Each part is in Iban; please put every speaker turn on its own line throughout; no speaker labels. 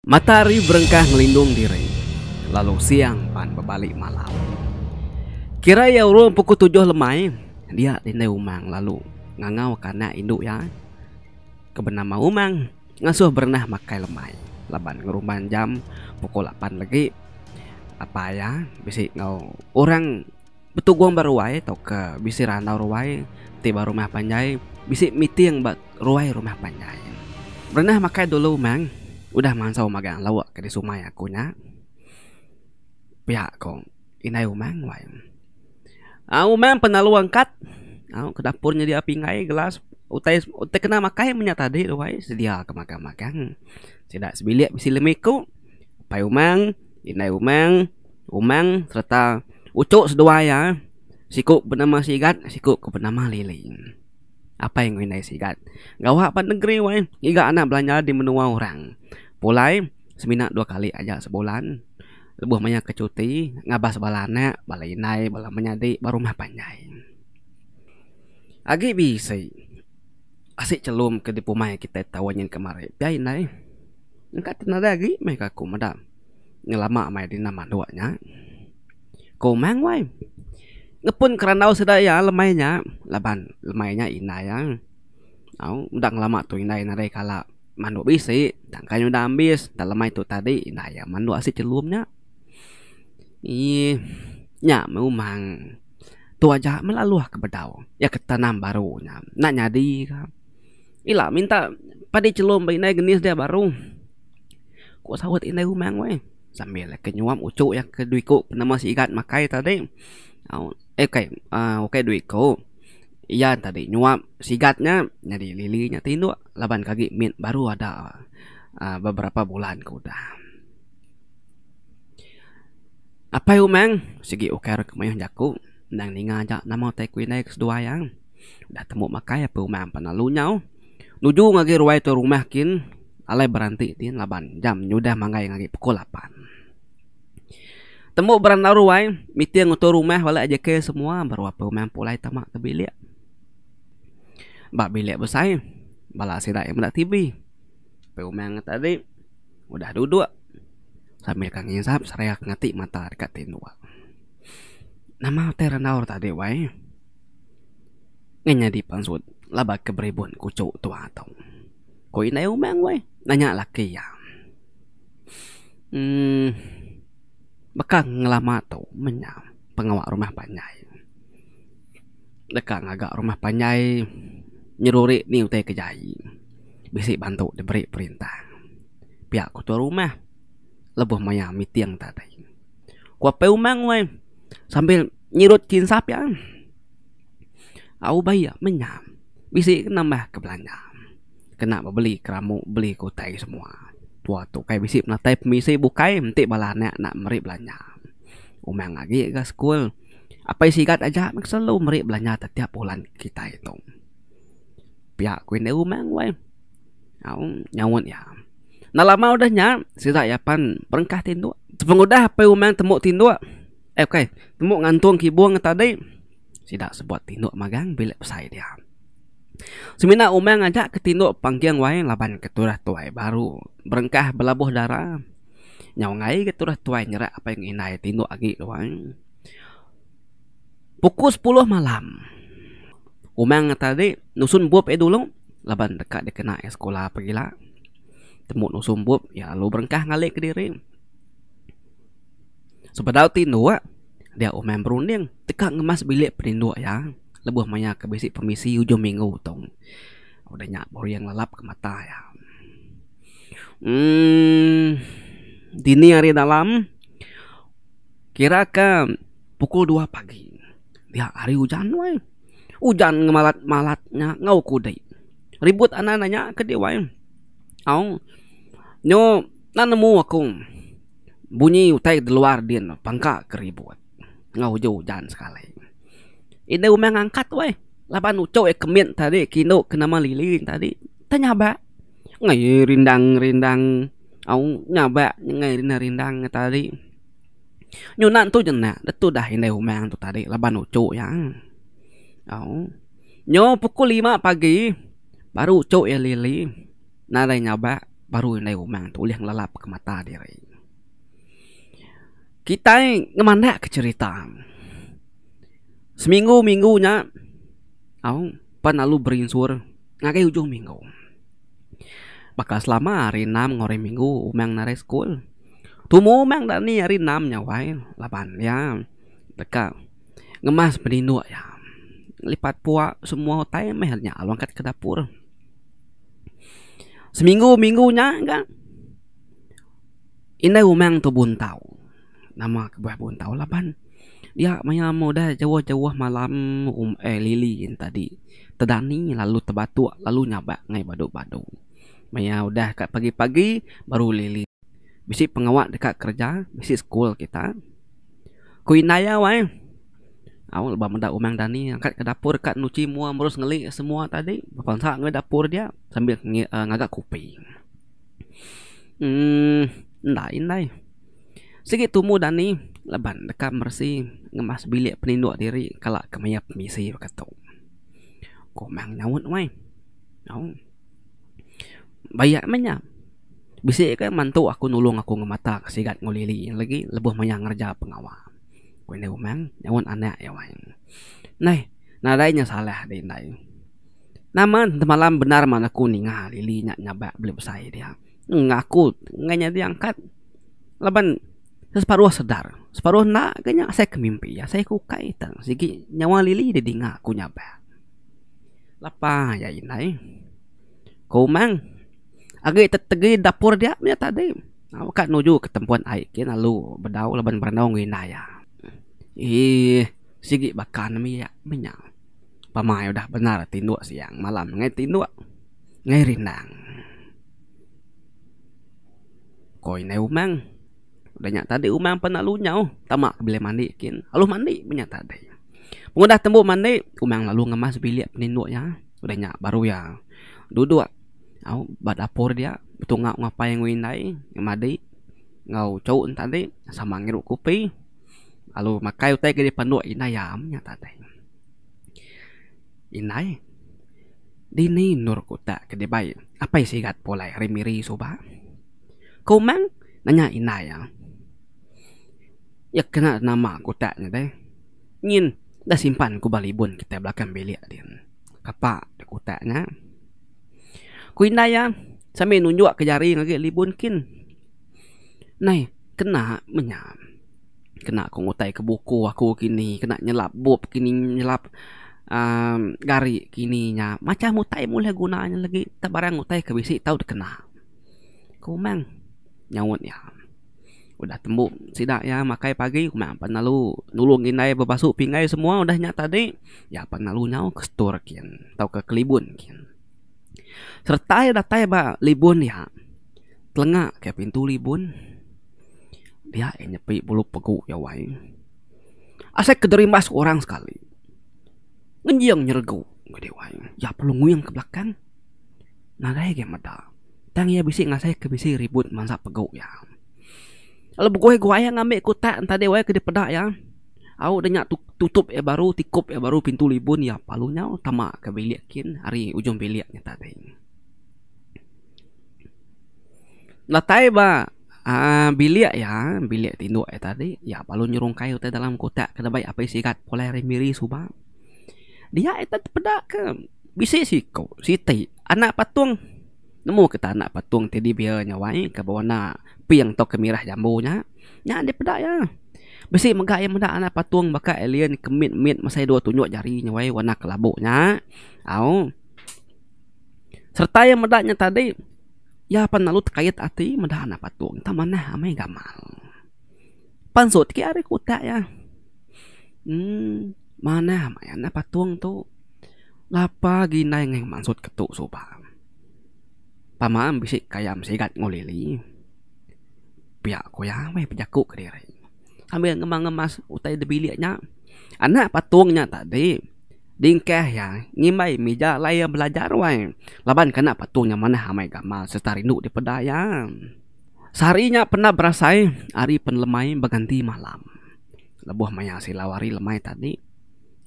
Mata hari berengkah ngelindung diri lalu siang pan bebali malam. Kira iya urung pukul tujuh lemai dia dindai Umang lalu ngangau ka anak indu iya ke benama Umang ngasuh berenah makai lemai laban ngerumban jam pukul lapan legi apai iya bisi enggau orang betugung ba ruai tauka bisi randau ruai ti ba rumah panjai bisi meeting ba ruai rumah panjai. Berenah makai dulu Umang udah mansau magang lauk ke disumai aku nya. Pia ko indai Umang wai. Au Umang penalu angkat au ke dapur nyedia pinggai gelas utai utai kena makai meh nya tadi tu wai sedia ke magang-magang. Sida sebilik bisi lima iku apai Umang, indai Umang, Umang sereta uchu seduai iya siku benama Sigat siku ke benama Lily. Apai enggau indai sigat. Gawa ba negeri wai ngiga anak belanja di menua orang. Pulai semina dua kali aja sebulan lebuh maya ke cuti ngabas bala anak, bala indai, bala menyadi ba rumah panjai. Agi bisi asi chelum ke dipumai kitai taun nyin kemari pia indai. Engka ti nadai agi meh ka aku meda ngelama meh dina manduk nya. Ku Umang wai. Ngepun kerandau sida iya lemai nya laban lemai nya indai iya. Au meda ngelama tu indai nadai kala manduk bisi tang kai udah ambis tang lemai tu tadi indai iya manduk asi chelum nya. Eii nya meh Umang tu aja meh laluh ke bedau iya ke tanam baru nya enda nyadi ka. Ila minta padi chelum ba indai genis dia baru. Ku saut indai Umang weh. Sambil ke nyuap uchu iya ke dua iku penema sigat makai tadi. Au eh ukai uhh ukai dua iku. Iya tadi nyuap sigat nya nyadi Lily nya tinduk laban ke agi mit baru ada uhh beberapa bulan ke udah. Apai Umang sigi ukai orang ke mayuh jaku endang ninga aja nama utai ku indai ke seduai iya. Udah tembu makai Apai Umang pan lalu nyau. Nuju ngagai ruai tuai rumah kin alai beranti din laban jam nyudah manggai ngagai pukul lapan. Tembu berandau ruai meeting enggau tuai rumah bala AJK semua baru apai umang pulai tama ke bilik. Ba bilik besai bala sida iya meda TV. Apai umang tadi udah duduk sambil ka nginsap seraya ke ngati mata deka tinduk. Nama utai randau tadi wai. Ngan nyadi pansut laban ke beribun kuchuk tua tu. Ku indai Umang weh nanya laki iya. Emm baka ngelama tu meh nya pengawa rumah panjai. Deka ngaga rumah panjai nyeruri ni utai ke jai bisi bantu diberi perintah. Pia ku tuai rumah lebuh maya meeting tadi. Ku apai Umang weh sambil nyirut kinsap iya. Au ba iya menya bisi ke nambah ke belanja kena bebeli keramu beli ke utai semua. Tua tu kai bisi penatai pemisi bukai enti bala anak enda meri belanja. Umang agi ga sekul apai sigat aja meh selalu meri belanja tetiap bulan kitai tu. Pia ku indai umang weh au nyaut iya. Enda lama udah nya sida iya pan berengkah tinduk. Sepengudah apai umang tembu tinduk eh ukai tembu ngantung kibung tadi. Sida sebuat tinduk magang bilik besai dia. Semina Umang aja ke tinduk pangking wai laban ke turah tuai baru berengkah belabuh dara. Nyau enggai ke turah tuai nyerak apai indai tinduk agi tu ai. Pukul sepuluh malam Umang tadi nusun bup iya dulu laban deka dikena iya sekula pagila. Tembu nusun bup iya lalu berengkah ngali kediri. Sebedau tinduk, dia Umang berunding deka ngemas bilik peninduk iya lebuh maya ke bisi pemisi ujung minggu tu. Udah nya baru iya ngelelap ke mata iya. Emm dini hari dalam kira ke pukul dua pagi dia hari ujan weh. Ujan ngemalat-malat nya enggau kudi. Ribut anak nanya ke dih weh. Au nyu enda nemu aku. Bunyi utai di luar din pangka ke ribut enggau uju ujan sekali. Indai umang angkat weh laban uchu iya ke mit tadi ke indu ke nama Lily tadi tang nyabak ngai rindang rindang au nyabak ngai rindang rindang tadi. Nyunan tu jenak deh tudah indai umang tu tadi laban uchu iya au. Nyu pukul lima pagi baru uchu iya Lily nadai nyabak. Baru indai umang tu ulih ngelelap ke mata diri. Kitai ngemandak ke cherita. Seminggu minggu nya au pan lalu berinsur ngagai ujung minggu. Baka selama hari enam enggau hari minggu umang narai sekul. Tumu umang dani hari enam nya wai laban iya deka ngemas peninduk iya. Ngelipat pua semua utai meh nya lalu angkat ke dapur. Seminggu minggu nya ga indai umang tu buntau. Nama kebuah buntau laban dia maya mu udah jauh jauh malam um eh Lily tadi tedani lalu tebatuk lalu nyabak ngai badu badu. Maya udah ka pagi pagi baru Lily bisi pengawa deka kereja bisi sekul kita. Ku indai iya wai au lebuh meda umang dani angkat ke dapur ka nuchi mua merus ngeli semua tadi bepansa ngagai dapur dia sambil ngaga kopi. Emm enda indai. Sigi tumu dani laban deka meresi ngemas bilik peninduk diri kala ke maya pemisi baka tu. Ku Mang nyaut wai. Au. Bayak meh nya. Bisi ke mantu aku nulung aku ngemata ke sigat enggau lili lagi lebuh maya ngereja pengawa. Ku Indai Umang nyaut anak iya wai. Neh nadai nya salah deh indai. Nama temalam bendar man aku ninga lili nya nyabak beli besai dia. Ngaku enggai nyadi angkat laban separuh sedar separuh enda ga nya asai ke mimpi asai ke ukai tang sigi nyawa lili didinga ku nyabak. Lapa iya indai ku umang agi tetegi dapur dia meh tadi ka nuju ke tempuan ai kin lalu bedau laban berandau enggau indai iya. Eii sigi baka nembiak meh nya pama iya udah bendar tinduk siang malam enggai tinduk enggai rindang. Ko indai umang. Udah nya tadi umang pan lalu nyau tama ke bilik mandi kin. Lalu mandi meh nya tadi. Pengudah tembu mandi, umang lalu ngemas bilik peninduk iya. Udah nya baru iya duduk au ba dapur dia betunga enggau apai enggau indai madi enggau chou ne tadi sama ngirup kopi lalu makai utai ke dipanduk indai iya meh nya tadi. Indai, dini endur kutak ke dibai apai sigat pulai ari Miri suba. Ku Umang nanya indai iya. Iya kena nama kutak nya deh. Nyin dah simpan ku ba libun kitai belakang bilik din. Kapa deh kutak nya. Ku indai iya sambil nunjuk ke jari ngagai libun kin. Nai kena meh nya. Kena ku ngutai ke buku aku kini kena nyelap bup kini nyelap uhh gari kini nya macam utai meh ulih guna nya lagi tak barang utai ke bisi tau dikena. Ku Umang nyaut iya. Udah tembu sida iya makai pagi Umang pan lalu nulung indai bebasu pinggai semua udah nya tadi iya pan lalu nyau ke store kin tauka ke libun kin. Sereta iya datai ba libun iya telenga ke pintu libun. Dia iya nyepi bulu pegu iya wai. Asai ke derimbas orang sekali. Ngenjing nyeregu ke deh wai. Iya perlu nguing ke belakang. Nadai agi meda. Tang iya bisi ngasai ke bisi ribut mansa pegu iya. Lalu beguai-guai iya ngambi kutak enta deh wai ke dipeda iya. Au da nya tutup iya baru tikup iya baru pintu libun iya lalu nyau tama ke bilik kin ari ujung bilik nya tadi. Datai ba uhh bilik iya, bilik tinduk iya tadi, iya baru nyerungkai utai dalam kutak ke dibai apai sigat pulai ari Miri suba. Dia ita tepeda ke bisi siku siti anak patung. Nemu kita anak patung teddy bear nya wai ke bewarna pink tauka mirah jambu nya. Nya dipeda iya. Bisi mega iya meda anak patung baka alien ke mit mit mesai dua tunjuk jari nya wai warna kelabu nya. Au. Sereta iya meda nya tadi, iya pan lalu tekait ati meda anak patung tang manah amai gamal. Pansut ke ari kutak iya. Emm manah amai anak patung tu. Lapa agi indai ngai mansut ke tu suba. Pama bisi kayam sigat enggau lili. Pia ku iya meh bejaku kediri. Sambil ngemas-ngemas utai da bilik nya. Anak patung nya tadi dingkah iya ngimbai mija alai iya belajar wai laban ke anak patung nya manah amai gamal sereta rindu dipeda iya. Sehari nya penda berasai hari penelemai beganti malam. Lebuh maya silau hari lemai tadi.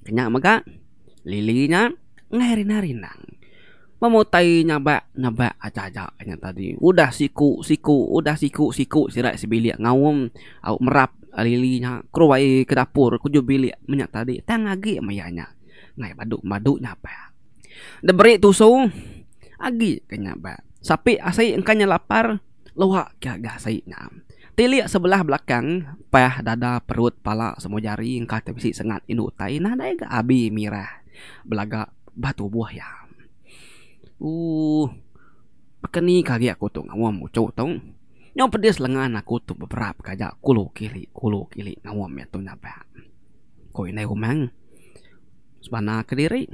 Nya mega Lily nya enggai rindang-rindang. Memutai nyabak nyabak aja aja nya tadi. Udah siku siku udah siku siku sida sebilik ngaum au merap Lily nya keruai ke dapur ke ujung bilik menya tadi tang agi maya nya ngai badu badu nyabak. Diberi tusu agi ke nyabak. Sapi asi engka nya lapar lua ke ga asi nya. Tilik sebelah belakang pah dada perut pala semua jari engka te bisi sengat indu utai nadai ga abi mirah belaga ba tubuh iya. Ooh baka ni ke agi aku tu ngaum uchu tu. Nyau pedis lengan aku tu beberap ke aja kulu kili kulu kili ngaum iya tu nyabak. Ku indai umang sebana kediri.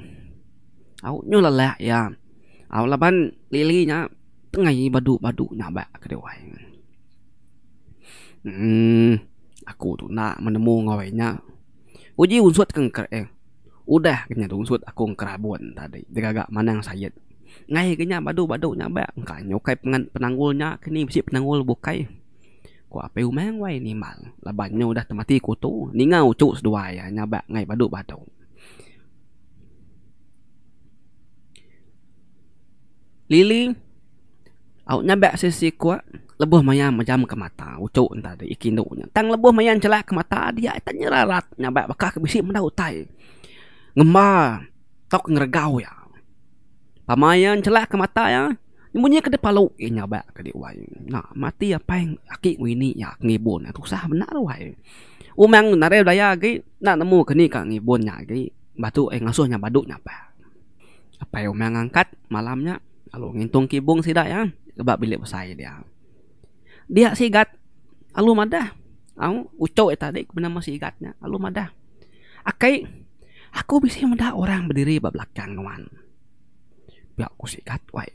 Au nyu lelak iya. Au laban Lily nya tengai badu badu nyabak keduai. Emm aku tu enda menemu enggau iya nya. Uji unsut ke engke eh. Udah ke nya unsut aku engkerabun tadi digaga manang sayet. Ngai ke nya badu badu nyabak engka nya ukai penanggul nya ke ni bisi penanggul bukai. Ku apai umang wai nimbal laban nya udah temati kutu ninga uchu seduai iya nyabak ngai badu badu. Lily au nyabak sesiku lebuh maya mejam ke mata uchu ne tadi iki indu nya. Tang lebuh maya nchelak ke mata dia ita nyerarat nyabak baka ke bisi meda utai ngemba tauka ngeregau iya. Pama iya nchelak ke mata iya munyi ke dipalu iya nyabak ke diwai. Nya mati apai aki enggau ini iya ke ngibun tusah bendar wai. Umang nadai daya agi enda nemu ke ni ka ngibun nya agi batu eh ngasuh nya badu nyabak. Apai Umang angkat malam nya lalu ngintung kibung sida iya ba bilik besai dia. Dia sigat lalu madah au uchu iya tadi ke benama sigat nya lalu madah akai aku bisi meda orang bediri ba belakang nuan. Pia ku sigat wai.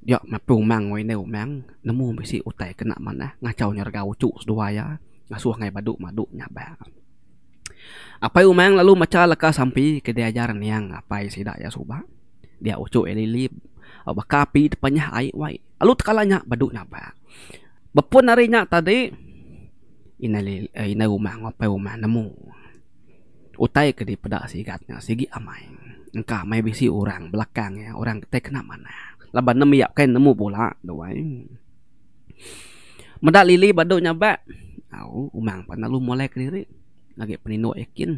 Dia apai Umang enggau indai Umang nemu bisi utai kena manah ngachau nyerega uchu seduai iya ngasuh ngagai badu madu nyabak. Apai Umang lalu macha leka sampi ke diajar niang apai sida iya suba. Dia uchu iya lili baka api tepenyah ai wai lalu tekala nya badu nyabak. Bepun ari nya tadi indai indai Umang enggau apai Umang nemu utai ke dipeda sigat nya sigi amai. Engka amai bisi orang belakang iya orang kitai kena manah laban nembiak kai nemu bula tu ai. Meda Lily badu nyabak, au umang pan lalu mulai kediri agi peninduk iya kin.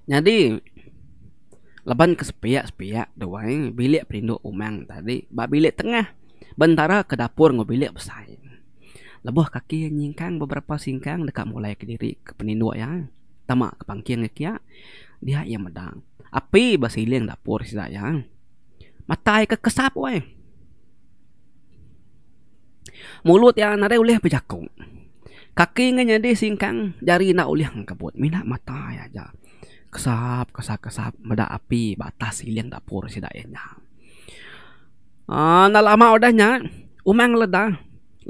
Nyadi laban ke sepiak sepiak tu ai bilik peninduk umang tadi ba bilik tengah bentara ke dapur enggau bilik besai. Lebuh kaki iya nyingkang beberapa singkang deka mulai kediri ke peninduk iya tama ke pangking iya kia dia iya meda api ba siling dapur sida iya. Matai ke kesap weh. Mulut iya nadai ulih bejaku. Kaki ngan nyadi singkang jari enda ulih ngkebut mina mata iya aja. Kesap kesap kesap meda api ba atas siling dapur sida iya nya. Aaa enda lama udah nya umang ngeleda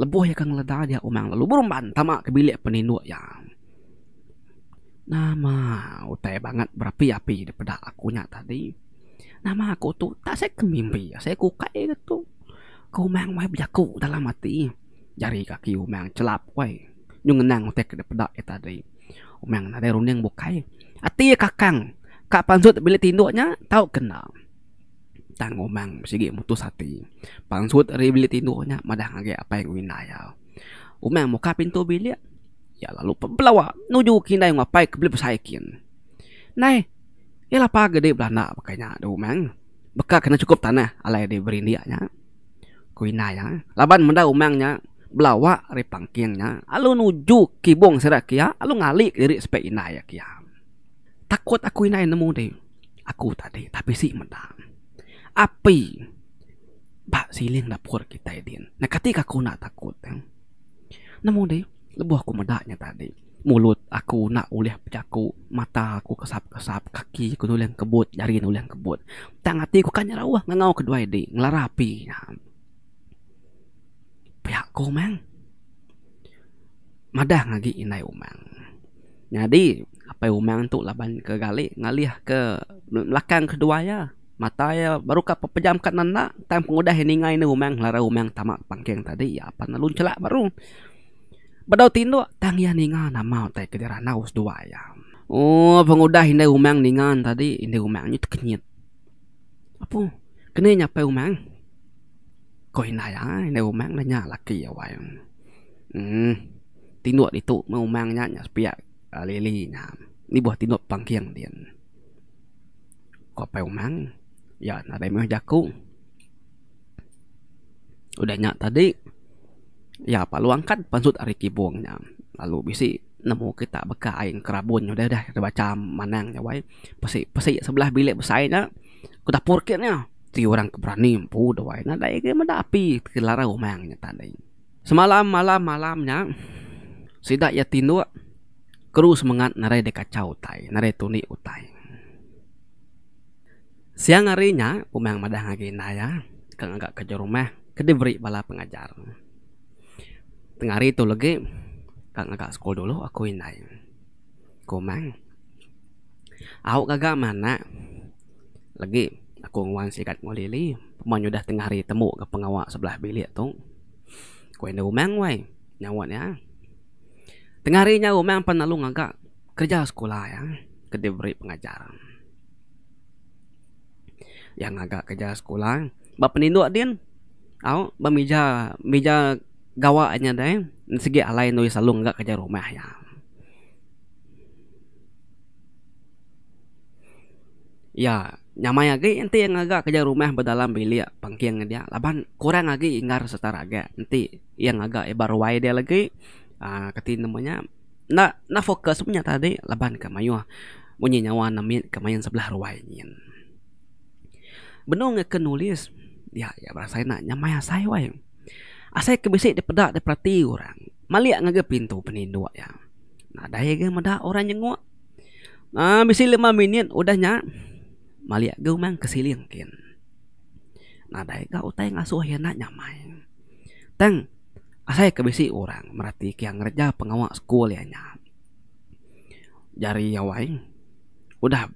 lebuh iya ke ngeleda dia umang lalu berumban tama ke bilik peninduk iya. Nama utai bangat berapi api dipeda aku nya tadi. Nama aku tu tak asai ke mimpi asai ke ukai ke tu. Ku Umang wai bejaku dalam ati. Jari kaki Umang chelap wai. Nyu ngenang utai ke dipeda iya tadi. Umang nadai runding bukai. Ati iya kakang ka pansut bilik tinduk nya tau ke enda. Tang Umang sigi mutus ati. Pansut ari bilik tinduk nya madah ngagai apai enggau indai iya. Umang muka pintu bilik iya lalu belawa nuju ke indai enggau apai ke beli besai kin. Nai iya lapa gede belanda baka nya du Umang. Baka kena chukup tanah alai deh berindik nya, ku indai iya. Laban meda umang nya belawa ari pangking nya lalu nuju kibung sida kia lalu ngali kediri sepi indai iya kia. Takut aku indai nemu deh, aku tadi tak bisi meda api ba siling dapur kitai din. Nah kati ka aku enda takut. Nemu deh lebuh aku meda nya tadi. Mulut aku enda ulih bejaku, mata aku kesap-kesap, kaki aku nulung kebut, jari nulung kebut. Tang ati ku ka nyerauh ngangau keduai di ngelara api nya. Pia ku Umang. Madah agi indai Umang. Nyadi apai Umang tu laban ke gali ngalih ke belakang keduai iya. Mata iya baru ka pejam ka nanda tang pengudah iya ninga indai Umang ngelara Umang tama pangking tadi iya pan lalu chelak baru. Bedau tinduk tang iya ninga nama utai ke dirandau seduai iya. Ooh pengudah indai Umang ninga ne tadi, indai Umang nyu tekenyit. Apu. Keni nya apai umang? Ko indai iya, indai umang dah nya laki iya wai. Uhh tinduk ditu meh umang nya nya sepiak Lily nya. Nibuh tinduk pangking din. Ko apai umang, iya nadai meh jaku. Udah nya tadi iya lalu angkat pansut ari kibung nya lalu bisi nemu kita baka ai engkerabun udah dah bacha manang nya wai pesi pesi sebelah bilik besai nya ke dapur kin nya ti orang ke berani empu deh wai nadai agi meda api ke larau umang nya tadi. Semalam malam malam nya sida iya tinduk keru semengat nadai dikachau utai nadai tundi utai. Siang hari nya, Umang madah ngagai indai iya ke ngaga kerja rumah ke diberi bala pengajar. Tengah hari tu legi ka ngaga sekul dulu aku indai, ku Umang. Au gaga meh anak legi aku nguan sigat enggau Lily pemah nyudah tengah hari tembu ga pengawa sebelah bilik tu, ku indai Umang wai nyaut iya. Tengah hari nya Umang pan lalu ngaga kerja sekula iya ke diberi pengajar. Iya ngaga kerja sekula ba peninduk din au ba mija mija gawa nya deh sigi alai anu iya selalu ngaga kerja rumah iya. Iya nyamai agi enti iya ngaga kerja rumah ba dalam bilik pangking dia laban kurang agi inggar sereta ragak enti iya ngaga ba ruai dia lagi uhh kati nama nya. Enda enda fokus meh nya tadi laban ka mayuh munyi nyawa ne mit ka main sebelah ruai nyin. Benung ke nulis dia iya berasai enda nyamai asai weh. Asai ke bisi dipeda diperati orang malik ngagai pintu peninduk iya. Nadai ga meda orang nyenguk. Aaa bisi lima minit udah nya malik ga umang ke siling kin. Nadai ga utai ngasuh iya enda nyamai. Tang. Asai ke bisi orang merati ke iya ngereja pengawa sekul iya nya. Jari iya wai udah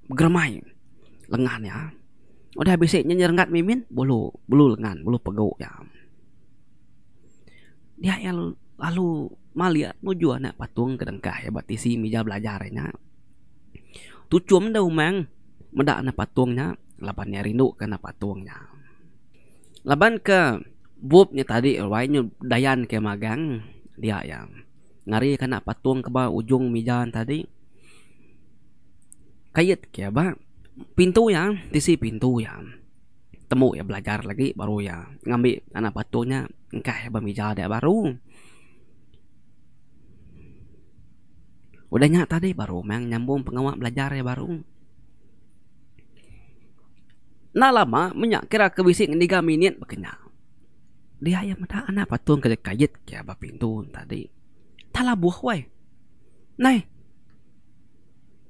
begeremai lengan iya. Udah bisi nya nyerenggat mimin bulu bulu lengan bulu pegu iya. Dia iya lalu malik nuju anak patung ke dengkah iya ba tisi mija belajar iya nya. Tuchum da umang meda anak patung nya laban iya rindu ke anak patung nya. Laban ke bup nya tadi wai nyu dayan ke magang dia iya ngari ke anak patung ke ba ujung mija ne tadi kait ke ba pintu iya tisi pintu iya tembu iya belajar lagi baru iya ngambi anak patung nya engkah ba mija dia baru. Udah nya tadi baru meh nyambung pengawa belajar iya baru. Enda lama menya kira ke bisi ngendiga minit baka nya. Dia iya meda anak patung ke dikait ke ba pintu ne tadi. Tak labuh weh. Nai.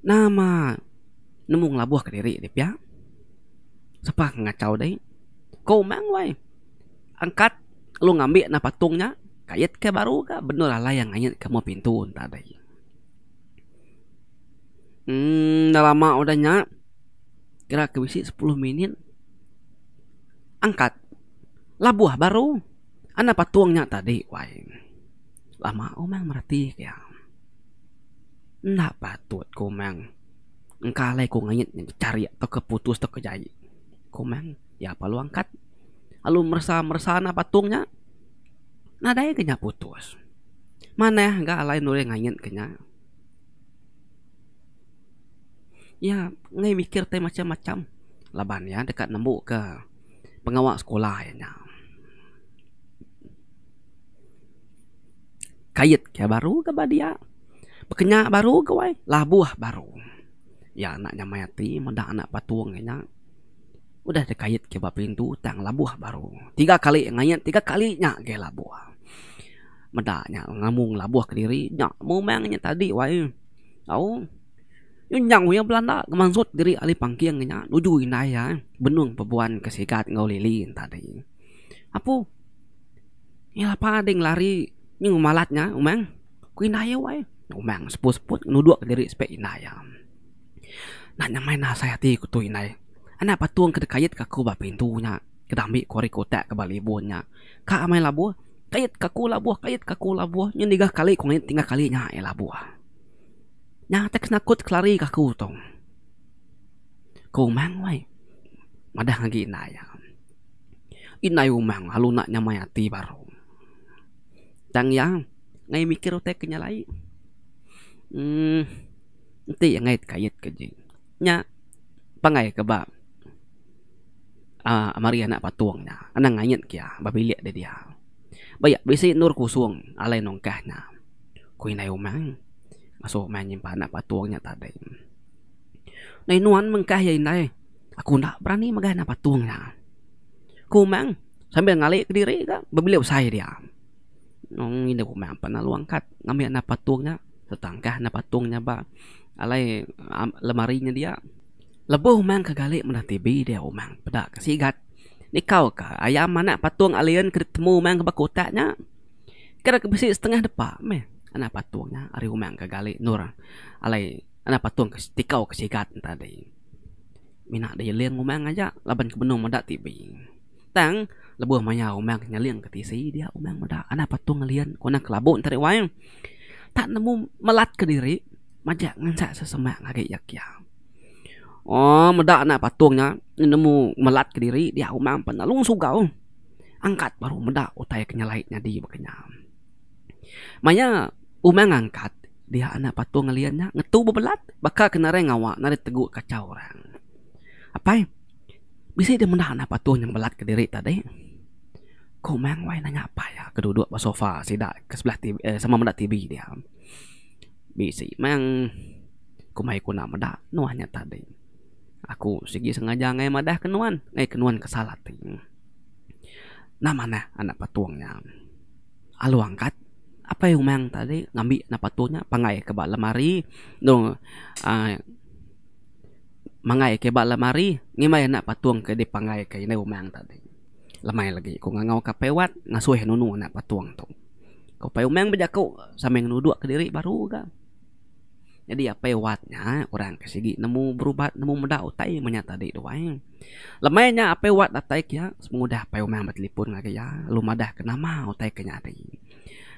Nama nemu ngelabuh kediri deh pia. Sapa ke ngachau deh. Ko umang weh. Angkat lalu ngambi anak patung nya kait ke baru ga benur alai iya ngait ke mua pintu ne tadi. Emm enda lama udah nya. Kira ke bisi sepuluh minit angkat labuh baru anak patung nya tadi wai. Lama umang mereti ke iya. Enda patut ku umang engka alai ku ngait nya charik tauka putus tauka jai. Ku umang iya perlu angkat lalu meresa meresa anak patung nya nadai ga nya putus. Manah ga alai nulih ngait ke nya. Iya enggai mikir tai macam-macam laban iya deka nembu ka pengawa sekula iya nya. Kait ke baru ga ba dia bekenya baru ga wai labuh baru. Iya anak nyamai ati meda anak patung iya nya udah dikait ke ba pintu tang labuh baru. Tiga kali ngait tiga kali nya agi labuh. Meda nya ngamung labuh kediri nya mumang nya tadi wai. Au. Nyu nyau iya belanda ngemansut diri ari pangking nya nuju indai iya benung bebuan ke sigat enggau lili tadi. Apu. Iya lapa ding lari nyu ngemalat nya umang. Ku indai iya wai. Umang seput-seput nuduk diri sepiak indai iya. Enda nyamai asai ati ku tu indai. Anak patung ke dikait ka aku ba pintu nya ke diambi ku ari kotak ke ba libun nya. Ka amai labuh, kait ka aku labuh, kait ka aku labuh. Nyu nigah kali ku ngait tinggal kali nya iya labuh. Nya te kenakut kelari ka aku tu. Ku Umang weh. Madah agi indai iya. Indai Umang lalu enda nyamai ati baru. Tang iya ngai mikir utai ke nyelai. Uhh enti iya ngai tekait ke ji nya pangai ke ba uhh mari anak patung nya anang ngait ke iya ba bilik deh dia. Ba iya bisi endur kusung alai nungkah nya. Ku indai Umang ngasuh Umang nyimpan anak patung nya tadi. Nai nuan mengkah iya indai. Aku enda berani megai anak patung nya. Ku Umang sambil ngali kediri ga bebilik besai dia. Nong indu Umang pan lalu angkat ngambi anak patung nya sereta engkah anak patung nya ba alai lemari nya dia. Lebuh Umang ke gali meda TV dia Umang peda ke sigat nikau ka ayam anak patung alien ke ditemu Umang ke ba kutak nya. Kira ke bisi setengah depa meh anak patung nya ari Umang ke gali endur alai anak patung ke tikau ke sigat ne tadi. Mina diiling umang aja laban ke benung meda TV. Tang lebuh maya umang nyeling ke tisi dia umang meda anak patung alien ku anak kelabu enti wai. Tak nemu melat kediri majak ngansak sesemak agi iya kia. Ooh meda anak patung nya nemu melat kediri dia umang pan lalu sugau angkat baru meda utai ke nyelai nyadi baka nya. Maya umang angkat dia anak patung alien nya ngetu bebelat baka ke narai ngawa narai tegu kachau orang. Apai bisi deh menda anak patung nya belat kediri tadi. Ku umang wai nanya apai iya ke duduk ba sofa sida ke sebelah TV eh sama meda TV dia. Bisi mang ku mai ku enda meda nuh nya tadi. Aku sigi sengaja ngagai madah ke nuan ngagai ke nuan kesal ati. Enda manah anak patung nya. Alu angkat apai umang tadi ngambi anak patung nya pangai ke ba lemari dong uhh mangai ke ba lemari ngimbai anak patung ke dipangai ke indai umang tadi. Lemai lagi ku ngangau ke apai wat ngasuh nunu anak patung tu. Ku apai umang bejaku sambil ngenuduk kediri baru ga. Nyadi apai wat nya orang ke sigi nemu berubat nemu meda utai meh nya tadi tu ai. Lemai nya apai wat datai kia sepengudah apai umang betelipon ngagai iya lalu madah ke nama utai ke nyadi.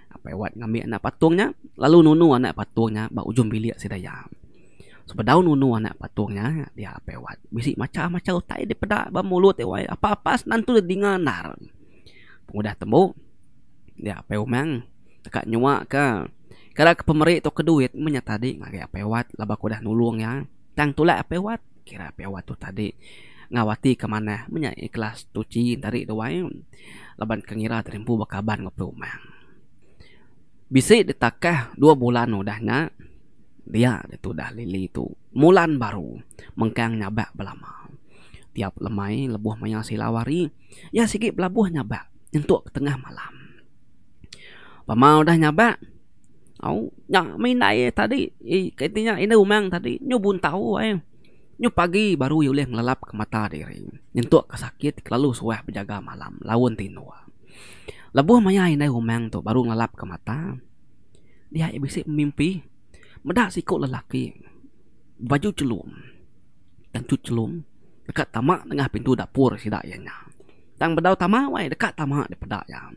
Apai wat ngambi anak patung nya lalu nunu anak patung nya ba ujung bilik sida iya. Sebedau nunu anak patung nya dia apai wat bisi macha macha utai dipeda ba mulut iya wai apas apas nentu dinga endar. Pengudah tembu dia apai umang deka nyua ka kala ke pemeri tauka duit meh nya tadi ngagai apai wat laban ku udah nulung iya tang tulak apai wat kira apai wat tu tadi enggau ati ke manah meh nya ikhlas tuchi tadi tu ai laban ke ngira diri empu bekaban enggau apai umang. Bisi ditakah dua bulan udah nya dia ditudah Lily tu mulan baru mengkang nyabak belama. Tiap lemai lebuh maya silau hari iya sigi belabuh nyabak nyentuk ke tengah malam. Pama udah nyabak au nya mih indai iya tadi ih ti nya indai umang tadi nyu buntau ai nyu pagi baru iya ulih ngelelap ke mata diri nyentuk ke sakit kelalu suah bejaga malam laun tinduk. Lebuh maya indai umang tu baru ngelelap ke mata dia iya bisi mimpi meda siku lelaki baju chelum tentu chelum deka tama nengah pintu dapur sida iya nya. Tang bedau tama wai deka tama dipeda iya.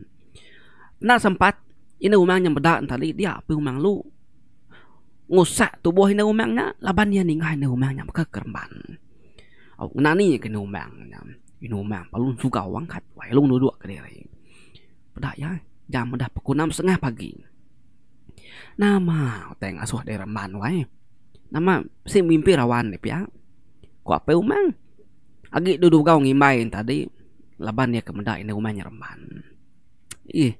Enda sempat indu umang nya meda ne tadi dia pun umang lu ngusak tubuh indu umang nya laban iya ningah indu umang nya baka keremban. Au ngena ni ke indu umang nya. Indu umang lalu sugau angkat wai lalu nuduk kediri. Peda iya jam udah pukul enam setengah pagi. Nama utai ngasuh diri remban wai. Nama bisi mimpi rawan deh pia. Ku apai umang. Agi dudugau dugau ngimbai ne tadi laban iya ke meda indu umang nya remban. Ih.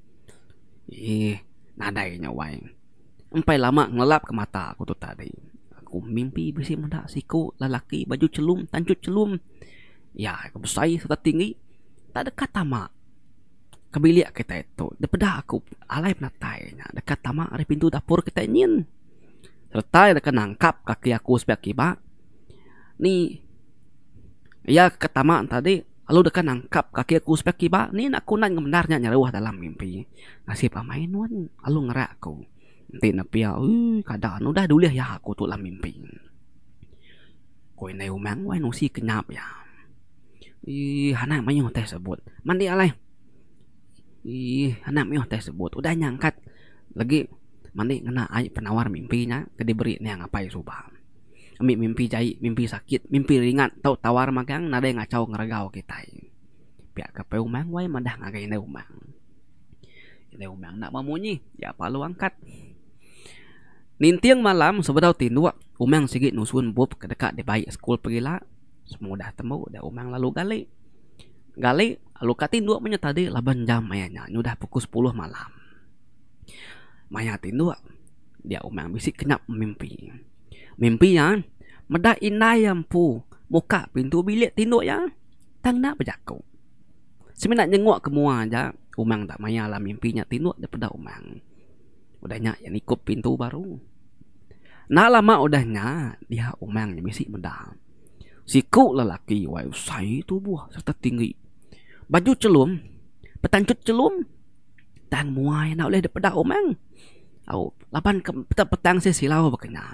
Ih nadai nya wai. Empai lama ngelap ke mata aku tu tadi. Aku mimpi bisi meda siku lelaki baju chelum tanchut chelum. Iya ke besai sereta tinggi tak deka tama ke bilik kitai tu. Dipeda aku alai penatai nya deka tama ari pintu dapur kitai nyin. Sereta iya deka nangkap kaki aku sepiak kiba ni iya ke tama tadi lalu deka nangkap kaki aku sepiak kiba ni aku enda ngemendar nya nyeruh dalam mimpi. Nasib amai nuan lalu ngerak aku. Enti ne pia ooh kada ne udah dulih iya aku tu dalam mimpi. Ku indai umang wai nusi kenyap iya. Eii anak mayuh utai sebut. Mandi alai. Eii anak mayuh utai sebut. Udah nya angkat legi mandi ngena ai penawar mimpi nya ke diberi niang apai suba. Ambi mimpi jai, mimpi sakit, mimpi ringat tau tawar magang nadai ngachau ngeregau kitai. Pia ke Apai Umang wai madah ngagai Indai Umang. Indai Umang enda memunyi, iya parlu angkat. Ninting malam sebedau tinduk, Umang sigi nusun bup ke deka dibai sekul pegila. Semudah tembu deh Umang lalu gali. Gali lalu ka tinduk meh nya tadi laban jam maya nya nyudah pukul sepuluh malam. Maya tinduk dia Umang bisi kenyap mimpi. Mimpi iya meda indai iya empu muka pintu bilik tinduk iya tang enda bejaku. Semina nyenguk ke mua aja Umang enda maya alam mimpi nya tinduk daripada Umang. Udah nya iya nikup pintu baru. Enda lama udah nya dia Umang nya bisi meda siku lelaki wai besai tubuh sereta tinggi. Baju chelum petanchut chelum. Tang muai enda ulih dipeda umang. Au laban ke petang petang silau baka nya.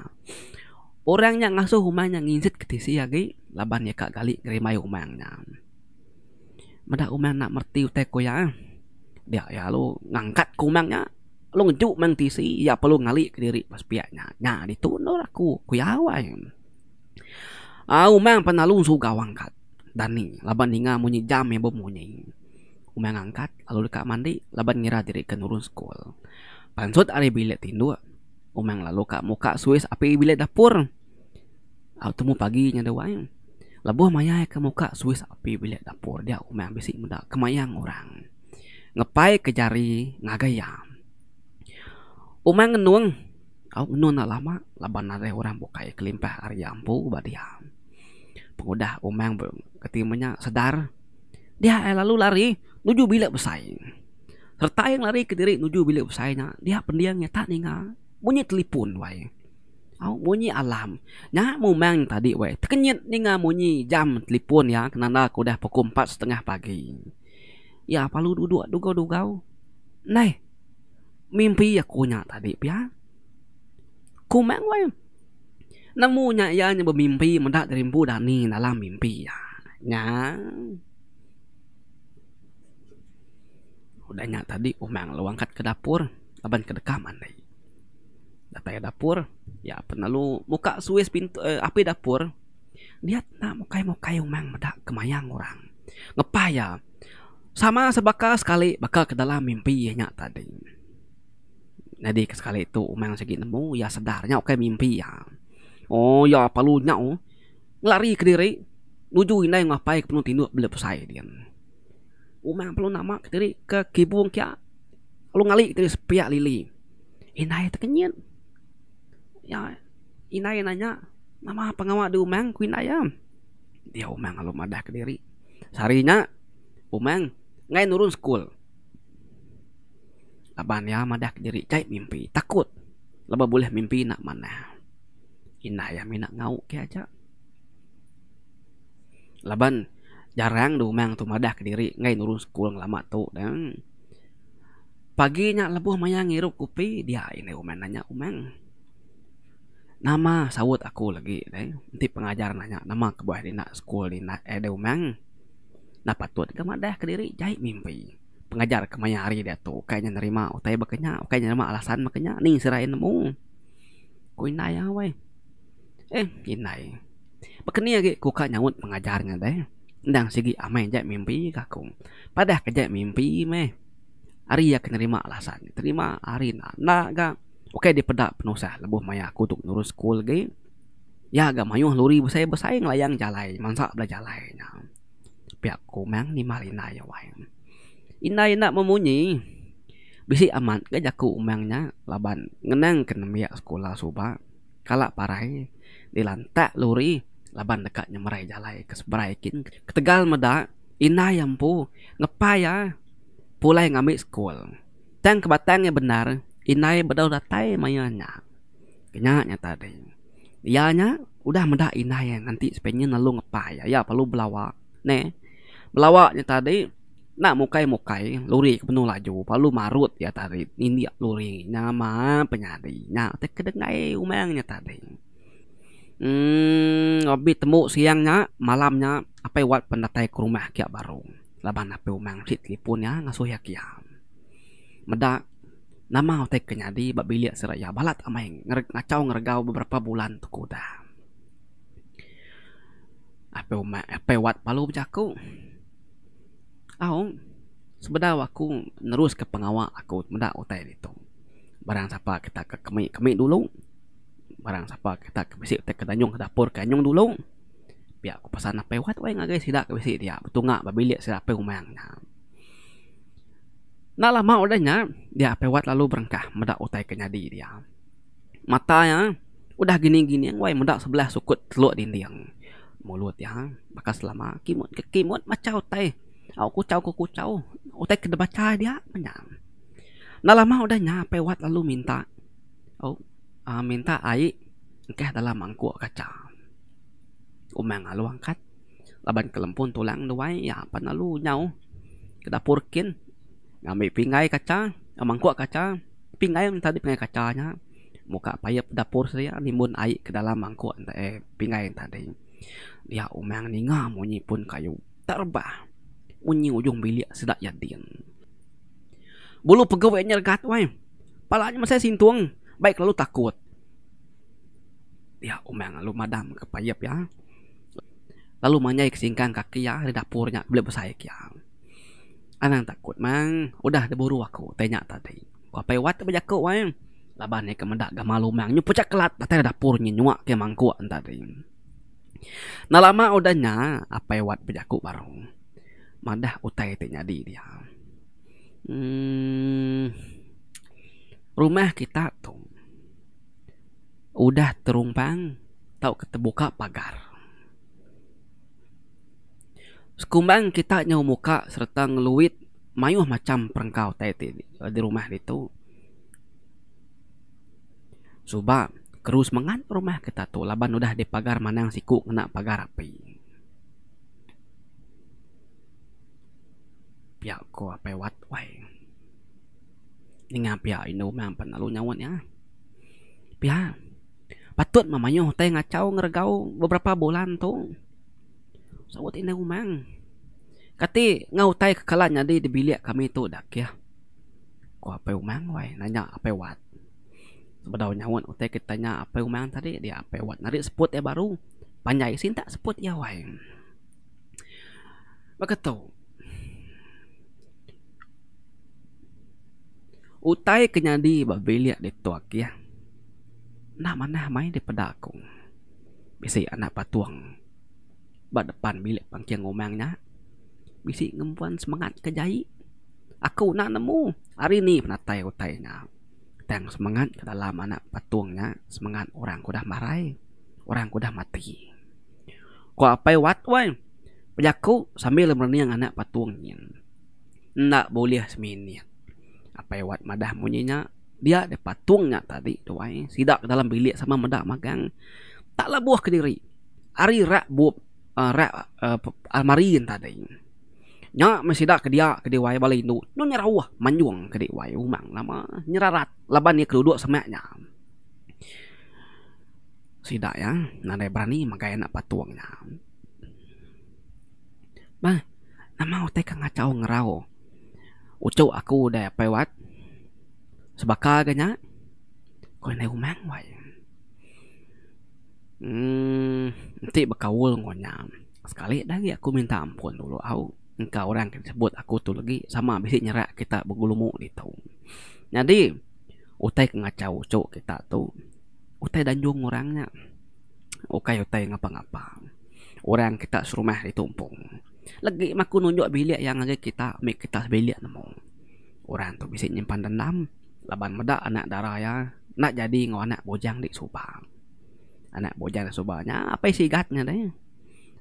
Orang nya ngasuh umang nya nginsit ke tisi agi laban iya ka gali ngerimbai umang nya. Meda umang enda mereti utai ku iya dia iya lalu ngangkat ke umang nya lalu ngeju umang tisi iya perlu ngali kediri ba sepiak nya. Nya ditu endur aku, ku iya wai. Au umang pan lalu sugau angkat dani laban ninga munyi jam iya bemunyi. Umang angkat lalu deka mandi laban ngira diri ke nurun sekul. Pansut ari bilik tinduk, Umang lalu ka muka suis api bilik dapur. Au temu pagi nya deh wai. Lebuh maya iya ke muka suis api bilik dapur dia Umang bisi meda kemayang orang ngepai ke jari ngagai iya. Umang ngenung, au ngenung enda lama laban nadai orang bukai kelimpah ari iya empu ba dia. Pengudah Umang keti menya sedar. Dia iya lalu lari nuju bilik besai. Sereta iya ngelari kediri nuju bilik besai nya, dia pending iya tak ninga munyi telipun wai. Au munyi alarm. Nya mumang tadi wai tekenyit ninga munyi jam telipun iya ke nanda ke udah pukul 4.30 pagi. Iya perlu duduk dugau-dugau. Ndai mimpi aku nya tadi pia. Ku Mang wai. Nemu nya iya nya bemimpi meda diri empu dani dalam mimpi iya. Nya. Udah nya tadi Umang lalu angkat ke dapur laban ke deka mandi. Datai dapur iya pen lalu muka suis pintu uhh api dapur dia enda mukai mukai Umang meda kemayang orang. Ngepai iya sama sebaka sekali baka ke dalam mimpi iya nya tadi. Nyadi ke sekali tu umang sigi nemu iya sedar nya ukai mimpi iya. Oh iya perlu nyau ngelari kediri nuju indai enggau apai ke penu tinduk bela besai din. Umang perlu nama kediri ke kibung kia lalu ngali kediri sepiak lili. Indai tekenyit. Iya indai nanya nama pengawa di umang ku indai iya. Dia umang lalu madah kediri sehari nya umang enggai nurun sekul. Laban iya madah kediri jai mimpi takut laban bulih mimpi enda manah. Indah iya mina ngauk ke aja. Laban jarang deh umang tu madah kediri enggai nurun sekul ngelama tu deh. Pagi nya lebuh maya ngirup kopi dia indai umang nanya umang. Nama saut aku lagi deh enti pengajar nanya nama kebuah deh enda sekul deh enda eh deh umang. Enda patut ga madah kediri jai mimpi. Pengajar kemaya hari diatu ukai nya nerima utai baka nya ukai nya nerima alasan baka nya ning sida iya nemu. Ku indai iya weh. Eh indai baka ni agi ku ka nyaut pengajar nya deh endang sigi amai aja mimpi ka aku. Padah ke aja mimpi meh ari iya ke nerima alasan terima ari enda enda ga ukai dipeda penusah lebuh maya aku tu nurun sekul agi. Iya ga mayuh lori besai besai ngelayang jalai mansa bala jalai nya. Pia ku Umang nimbal indai iya wai. Indai enda memunyi. Bisi amat ga jaku Umang nya laban ngenang ke nembiak sekula suba kala parai dilantak lori laban deka nyemerai jalai ke seberai kin ketegal meda indai iya empu ngepai iya pulai ngambi sekul. Tang ke batang iya bendar indai bedau datai maya nya. Nya nya tadi. Iya nya udah meda indai iya nganti sepenyin lalu ngepai iya. Iya perlu belawa neh. Belawa nya tadi enda mukai mukai lori ke benung laju perlu marut iya tadi nindik lori nama penyadi nya ti kedengai umang nya tadi. Emm abi tembu siang nya malam nya apai wat pen datai ke rumah kia baru laban apai umang ti telefon iya ngasuh iya kia. Meda nama utai ke nyadi ba bilik sida iya balat amai ngachau ngeregau beberapa bulan tu ke udah. Apai Umak, Apai Wat lalu bejaku. Au, sebedau aku neruska pengawa aku meda utai ditu. Barang sapa kita ke kemi kemi dulu. Barang sapa kita ke bisi utai ke danyung ke dapur ke anyung dulu. Pia ku pesan Apai Wat weh ngagai sida ke bisi dia betunga ba bilik sida Apai Umang nya. Enda lama udah nya, dia Apai Wat lalu berengkah meda utai ke nyadi dia. Mata iya udah gining-gining wai meda sebelah sukut teluk dinding. Mulut iya baka selama kimut ke kimut macha utai au kuchau ke kuchau utai ke dibacha dia meh nya. Enda lama udah nya Apai Wat lalu minta au uhh minta ai engkah dalam mangkuk kacha. Umang lalu angkat laban kelempun tulang duai iya pan lalu nyau ke dapur kin ngambi pinggai kacha mangkuk kacha. Pinggai enta di pinggai kacha nya muka payep dapur sedia nimbun ai ke dalam mangkuk enta eh pinggai enta deh. Dia umang ninga munyi pun kayu terebah munyi ujung bilik sida iya din. Bulu pegu iya nyeregat weh. Pala nya mesai sintung bai kelalu takut. Dia umang lalu madam ke payep iya lalu manjai ke singkang kaki iya ari dapur nya beli besai ke iya. Anang takut mang, udah diburu aku tai nya tadi. Ku Apai Wat bejaku ai. Laban iya ke meda gamal umang nyu pecah kelat datai dapur nyi nyuak ke mangkuk ne tadi. Enda lama udah nya Apai Wat bejaku baru madah utai ti nyadi dia. Emm rumah kita tu udah terumpang tauka tebuka pagar. Sekumbang kita nyau muka sereta ngeluit mayuh macham perengka utai ti di rumah ditu. Suba keru semengat rumah kita tu laban udah dipagar manang siku ngena pagar api. Pia ko Apai Wat wai. Ninga pia indu meh apan lalu nyaut iya. Pia patut meh mayuh utai ngachau ngeregau beberapa bulan tu. Saut indai umang. Kati enggau utai ke kala nyadi di bilik kami tu da kih. Ku apai umang wai nanya apai wat. Sebedau nyaut utai ke ditanya apai umang tadi dia apai wat narik seput iya baru. Panjai sintak seput iya wai. Baka tu. Utai ke nyadi ba bilik ditu akih enda manah mai dipeda aku. Bisi anak patung ba depan bilik pangking umang nya bisi ngembuan semengat ke jai. Aku enda nemu ari ni penatai utai nya. Tang semengat ke dalam anak patung nya semengat orang ke udah marai, orang ke udah mati. Ku Apai Wat weh bejaku sambil merening anak patung nyin. Enda bulih seminit. Apai Wat madah munyi nya, dia deh patung nya tadi tuai sida ke dalam bilik sama meda magang tak lebuh kediri ari rak bup uhh rak uhh almari nya tadi. Nya meh sida ke dia ke diwai bala indu nyau nyerauh manjung ke diwai umang nama nyerarat laban iya ke duduk semak nya. Sida iya nadai berani megai anak patung nya. Bah, nama utai ke ngachau ngerau uchu aku deh apai wat. Sebaka ga nya, ku indai umang wai. Uhh enti bekaul enggau nya, sekali da agi aku minta ampun dulu au. Engka orang ke disebut aku tu legi sama bisi nyerak kita begelumu ditu. Nyadi utai ke ngachau uchu kita tu utai danjung orang nya. Ukai utai ngapa-ngapa. Orang kita serumah ditu empu. Legi meh aku nunjuk bilik iya ngagai kita mih kita sebilik nemu. Orang tu bisi nyimpan dendam laban meda anak dara iya enda jadi enggau anak bujang di suba. Anak bujang di suba nya apai sigat nya deh.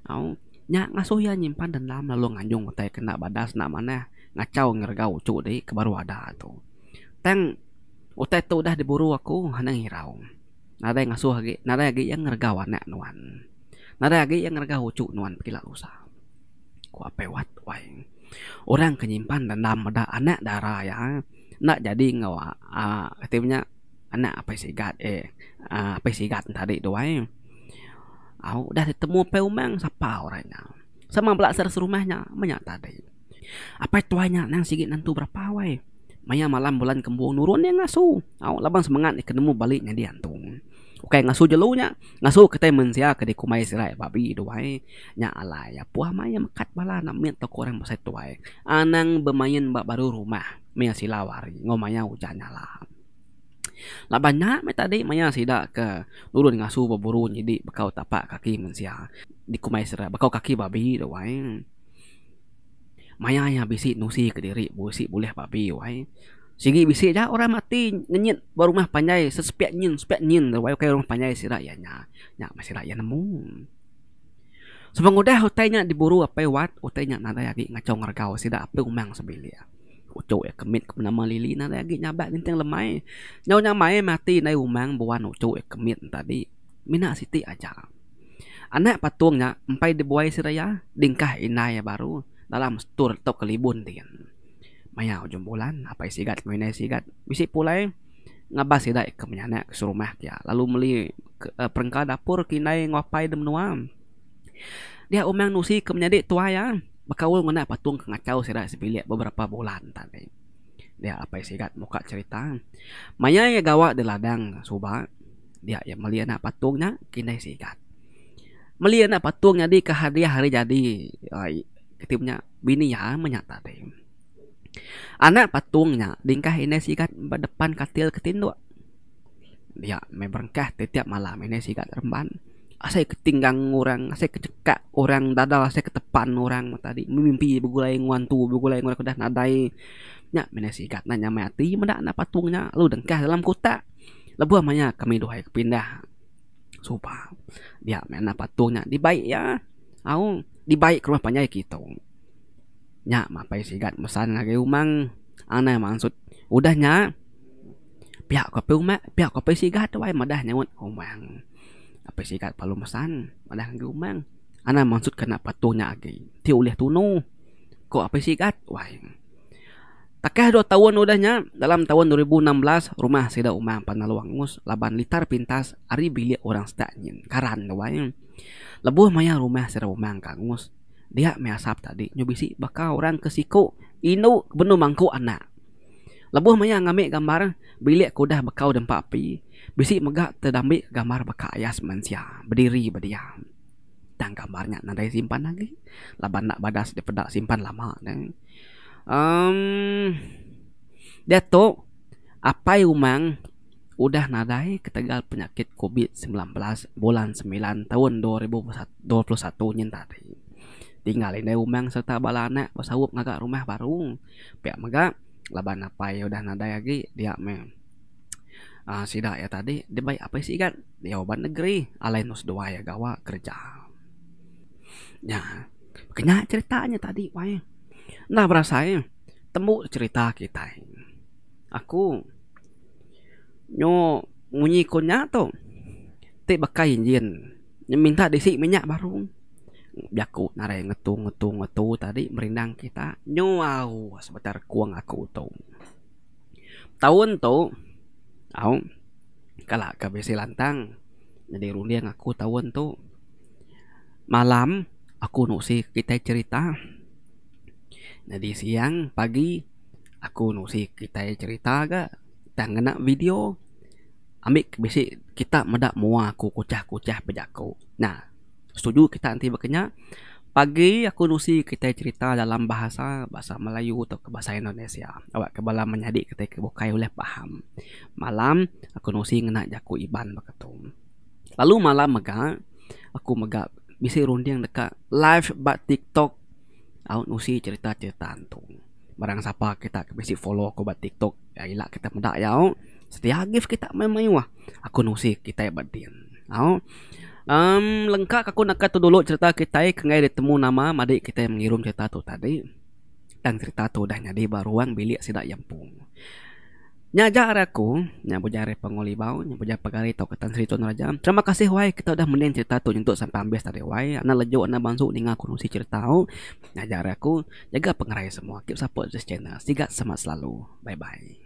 Au nya ngasuh iya nyimpan dendam lalu nganjung utai ke enda badas enda manah ngachau ngeregau uchu diri ke baru ada tu. Tang utai tu udah diburu aku anang irau. Nadai ngasuh agi, nadai agi iya ngeregau anak nuan. Nadai agi iya ngeregau uchu nuan pegila lusa. Ku Apai Wat wai. Orang ke nyimpan dendam meda anak dara iya enda jadi enggau aaa reti nya anak Apai Sigat eh aaa Apai Sigat tadi tu ai. Au udah ditemu Apai Umang sapa orang nya. Sama bela serumah nya meh nya tadi. Apai tuai nya nang sigi nentu berapa wai. Maya malam bulan kembung nurun iya ngasu. Au laban semengat iya ke nemu bali nyadi antu. Ukai ngasu jelu nya, ngasu kitai mensia ke dikumbai sirai babi duai. Nya alai apuh amai iya mekat bala anak mit tauka orang besai tuai anang bemain ba baru rumah maya silau hari enggau maya ujan nyala. Laban nya meh tadi maya sida ke nurun ngasu beburu nyidi bekau tapak kaki mensia dikumbai sida bekau kaki babi tu ai. Maya iya bisi nusi kediri bisi bulih babi wai. Sigi bisi ja orang mati ngenyit ba rumah panjai sesepiak nyin sepiak nyin tu wai ukai rumah panjai sida iya nya. Nya meh sida iya nemu. Sepengudah utai nya diburu apai wat utai nya nadai agi ngachau ngeregau sida apai umang sebilik. Uchu iya ke mit ke benama Lily nadai agi nyabak ninting lemai. Nyau nyamai meh ati indai umang buan uchu iya ke mit ne tadi mina siti aja. Anak patung nya empai dibuai sida iya dingkah indai iya baru dalam setur tauka libun din. Maya ujung bulan apai sigat enggau indai sigat bisi pulai ngabas sida ke menyanak ke serumah ke iya lalu meli perengka dapur ke indai enggau apai da menua. Dia umang nusi ke menyadi tuai iya bekaul ngena patung ke ngachau sida sebilik beberapa bulan tadi. Dia apai sigat muka cherita maya iya gawa da ladang suba dia iya meli anak patung nya ke indai sigat. Meli anak patung nyadi ke hadiah hari jadi keti nya. Bini iya meh nya tadi. Anak patung nya dingkah indai sigat ba depan katil ke tinduk. Dia meh berengkah tiap-tiap malam indai sigat remban. Asai ke tinggang orang, asai ke chekak orang dada asai ke tepan orang meh tadi mimpi begulai enggau antu begulai enggau orang ke udah nadai. Nya meh indai sigat enda nyamai ati meda anak patung nya lalu dengkah dalam kutak. Lebuh maya kami duai ke pindah. Suba dia meh anak patung nya dibai iya au dibai ke rumah panjai kitu. Nya mah apai sigat mesan ngagai umang anang mansut udah nya pia ko apai uma pia ko apai sigat wai madah nyaut umang. Apai sigat perlu mesan madah ngagai umang anang mansut ke anak patung nya agi ti ulih tunu ko apai sigat wai. Takah dua taun udah nya, dalam taun 2016, rumah sida Umang Panalu angus laban litar pintas ari bilik orang setak nyin karan tu ai. Lebuh maya rumah sida Umang ke angus, dia meh asap tadi nyu bisi baka orang ke siku indu ke benung mangku anak. Lebuh maya ngambi gambar bilik ke udah bekau dempa api, bisi mega tedambi gambar baka ayas mensia bediri ba dia. Tang gambar nya nadai simpan agi laban enda badas dipeda simpan lama ne. Emm diatu apai umang udah nadai ketegal penyakit covid 19 bulan semilan taun 2021 nyin tadi. Tinggal indai umang sereta bala anak besaup ngaga rumah baru. Pia mega laban apai udah nadai agi dia meh. Aaa sida iya tadi dibai apai sigat diau ba negeri alai enu seduai iya gawa kereja. Nya kenya cherita nya tadi wai. Enda berasai tembu cherita kitai. Aku nyu munyi ku nya tu ti baka injin minta disi minyak baru jaku narai ngetu ngetu ngetu tadi merindang kita nyu au sebetar kung aku tu. Taun tu au kala ke bisi lantang nyadi runding aku taun tu malam aku nusi kitai cherita nyadi siang pagi aku nusi kitai cherita ga tang ngena video ambi bisi kita meda mua aku kuchah kuchah bejaku. Nah. Setuju kita enti baka nya. Pagi aku nusi kitai cherita dalam bahasa, bahasa Melayu tauka bahasa Indonesia awakka bala menyadi kitai ke bukai ulih faham. Malam aku nusi ngena jaku Iban baka tu. Lalu malam mega aku mega bisi runding deka live ba TikTok au nusi cherita-cherita antu. Barang sapa kita ke bisi follow aku ba TikTok ila kita meda iya au. Sedia give kita mayuh mayuh aku nusi kitai ba din au. Emm lengka ka aku naka tu dulu cherita kitai ke enggai ditemu nama madi kitai mengirum cherita tu tadi. Tang cherita tu udah nyadi ba ruang bilik sida iya empu. Nya aja ari aku, nya bujang ari Panggau Libau, nya bujang Pegari tauka Tan Sri Tun Raja. Terima kasih wai kita udah mending cherita tu nyentuk sampai ambis tadi wai. Anang lejuk anang bansu ninga aku nusi cherita au. Nya aja ari aku, jaga pengerai semua. Keep support this channel. Sigat semangat selalu. Bye bye.